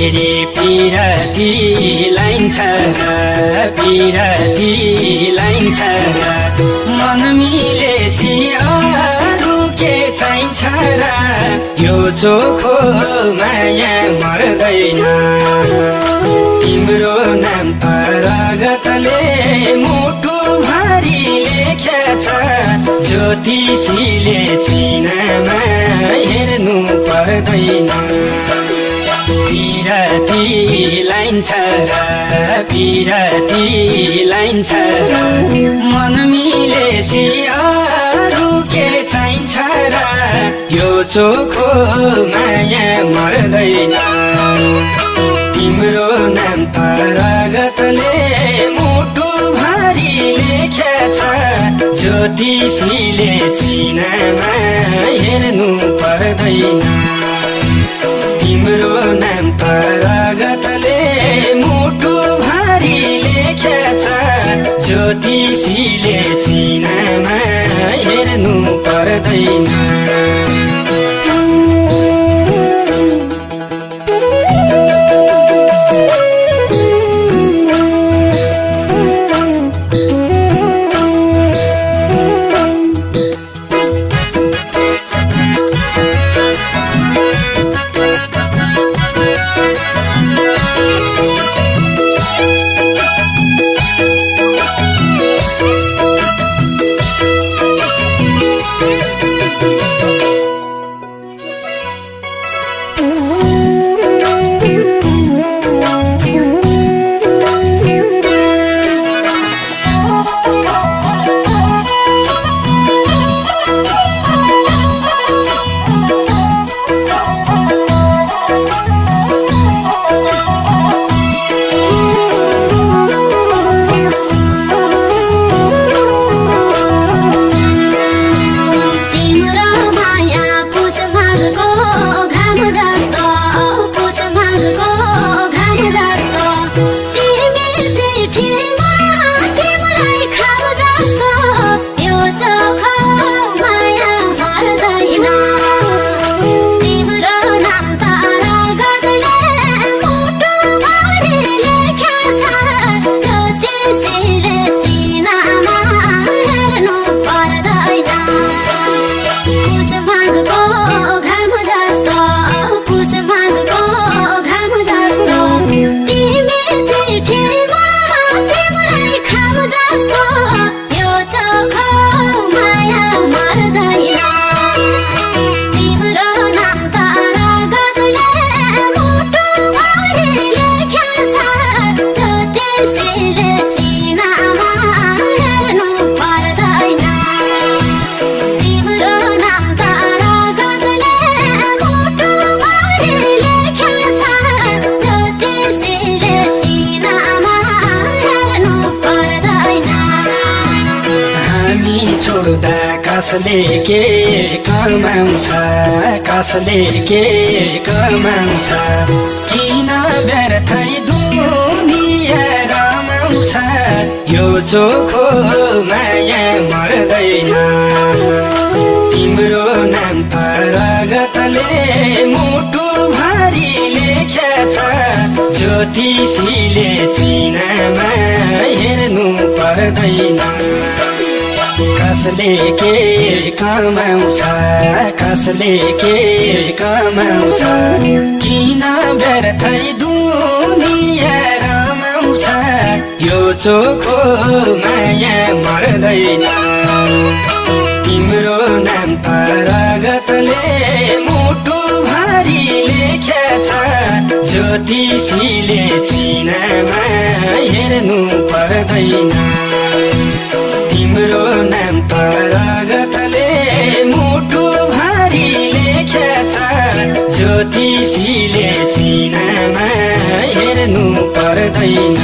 फेरि पिरती लाइन्छ र पिरती लाइन्छ र मन मिलेसी अरू के चाहिन्छ र यो चोखो माया मर्दैन तिम्रो नाम त रगतले मुटु भरि लेख्छ ज्योतिषीले चिनामा हेर्नु पर्दैन पिरती लाइन्छ र पिरती लाइन्छ र मन मिलेसी अरू के चाहिन्छ र यो चोखो माया मर्दैन तिम्रो नाम त रगतले मुटु भरि लेख्छ ज्योतिषीले चिनामा हेर्नु पर्दैन तिम्रो नाम त रगतले मुटु भरि लेख्छ ज्योतिषीले चिनामा हेर्नु पर्दैन कसले के कमाउँछ कसले के कमाउँछ किन व्यर्थै दुनिया रमाउँछ यो चोखो माया मर्दैन तिम्रो नाम त रगतले मुटु भरि लेख्छ ज्योतिषीले चिनामा हेर्नु पर्दैन कसले के कमाउँछ कसले के कमाउँछ किन व्यर्थै दुनिया रमाउँछ यो चोखो माया मर्दैन तिम्रो नाम त रगतले मुटु भरि लेख्छ ज्योतिषीले चिनामा हेर्नु पर्दैन तिम्रो नाम त रगतले मुटु भरि लेख्छ ज्योतिषीले चिनामा हेर्नु पर्दैन